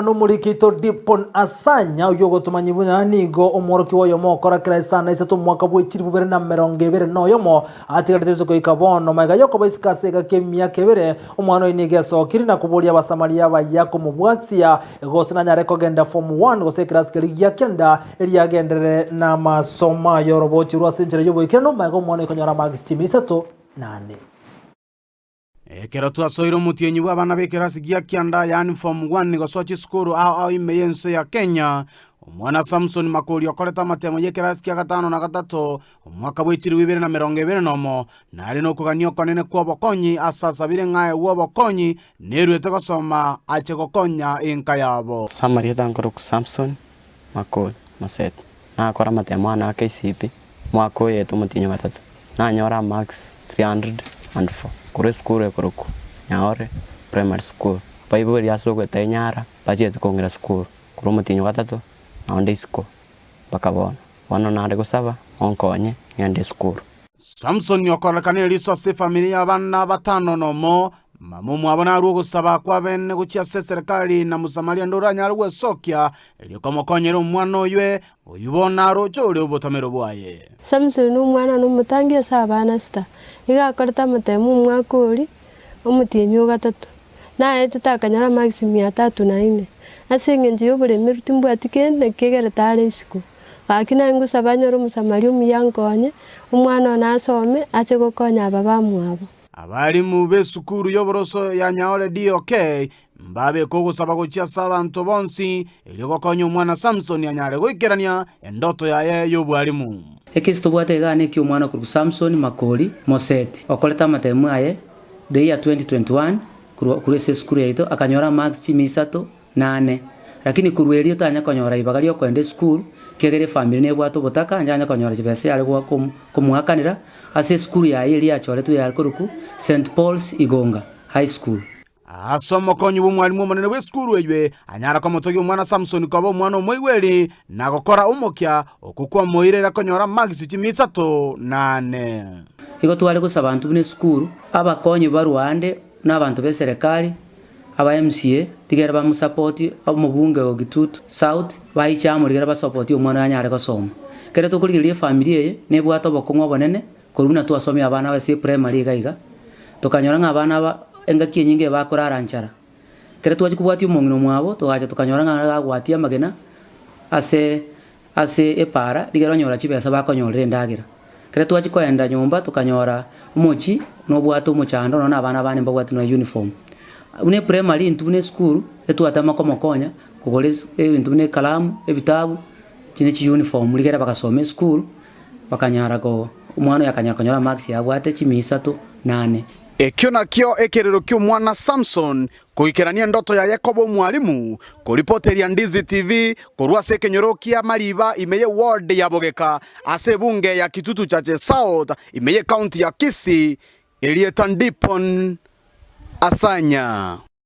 Nomoriki oito Dipon Asanya, oyio ogotomanyia buna nigo omworokigwa oyomo okora kera isano isato omwaka bwe chilifu bibere na emerongo ebere na oyomo, atigarete ase goika bono. Magega y'okoba isiko ase egaki emiaka ebere, omwana oyo nigo esokire na koboria Abasamaria abaya komobwatia, gose nanyare kogenda form one gose ekerasi keria gia kenda, erio agenderere namasomo aye orobochi orwo ase enchera y'oboikeranu. Magega omwana oyo konyora marks chimia isato na ane. Ekero twasoire omotienyi bw'abana b'ekerasi gia kianda, yaani form one, gosoa chisukuru ao ao ime y'ense ya Kenya, omwana Samson Makori okorete amatemo y'ekerasi kia gatano na gatato omwaka bwe chilifu ibere na emerongo ebere nomo, nare nokogania okonene kw'obokonyi ase asabire ng'a aegwe obokonyi neruete gosoma ache gokonya enka yabo. Ase amarieta nkorokwa Samson Makori Maseti, nakora amatemo ane a KCPE Mwaka oyoete omotienyi o gatato, nanyora amarks 304 korwa esukuru ekorokwa Nyaore Primary School. Baibori ase ogoeta enyara bachiete kong'ira sukuru korwa omotienyi o gatato naonde isiko mpaka bono. Bono nare gosaba onkonye ng'ende esukuru. Samson okororekana eriso ase efamiri y'abana batano nomo, Mama omwabo narue ogosaba kw'abene gochia ase eserekari na Mosamaria onde oranyare gwesokia, erio komokonyera omwana oywe, oyio bono aroche ore obotamero bwaye. Samson omwana one omotangi ase abana sita, iga akorete amatemo omwaka oria, omotienyi o gatato, naetete akanyora marks mia tatu na inne. Ase eng'encho ya oboremeru timbwati kende naki kegerete are isiko. Gaki naye ngosaba anyore omosamaria omuya ankonye, omwana one asome, ache gokonya aba bamwabo. Abalimu b'esukuru y'oboroso ya Nyaore DOK mbabeke ogosaba gochia ase abanto bonsi, erio gokonya omwana Samson anyare goikerania endoto yaye y'obwalimu. Ekesi tobwate igaa neki omwana okorokwa Samson Makori Moseti okorete amatemu aye the year 2021 korwa korwa ase esukuru yaito akanyora amarks chimia isato na ane. Lakini korwa erio tanya konyora ribaga riokoenda esukuru ekiagera efamiri nebwate obotaka njanya konyora chibesa yare goa komoakanera ase esukuru yaye eria yachoretwe yare korokwa St Paul's Igonga High School. Ase omokonyi bw'omwalimu omonene bw'esukuru eywe anyare komotogia omwana Samson koba omwana omoigweri na gokora omokia okwo kwamoirera konyora marks chimia isato na ane. Igo tware gosaba intwe buna esukuru, abakonyi barwa ande na abanto b'eserekari, aba MCA, rigere bamosapotie, omobunge o Kitutu South, baiche amo rigere basapotie omwana oyo anyare gosoma. Ekero tokorigereria efamiri eye, nebwate obokong'u obonene, korwa buna twasomia abana ase eprimary iga iga, tokanyora ng'a abana aba engaki enyinge bakorara nchara. Ekero twachia kobwatia omong'ina omwabo, togacha tokanyora ng'a gagwatia amagena ase ase epaara, rigere onyora chibesa bakonyorera endagera. Ekero twachia koenda nyomba tokanyora omochie nobwate omochando nonya na abana bane mbabwate nonya uniform. Buna eprimary intwe buna esukuru, etwatema komokonya kogora esi ebinto buna ekalamu, ebitabu, chinde chiuniform rigere bagasoma esukuru, bakanyara ko omwana oyo akanyara konyora amarks abwate chimia isato na ane. Ekio nakio ekerero ki'omwana Samson Goikerania endoto yaye koba omwalimu, Koripoteria Ndizi TV korwa ase ekenyoro kia Mariba ime ye ward ya Bogeka ase ebunge ya Kitutu Chache South ime ye county ya Kisii, erieta Ndipon Asanya.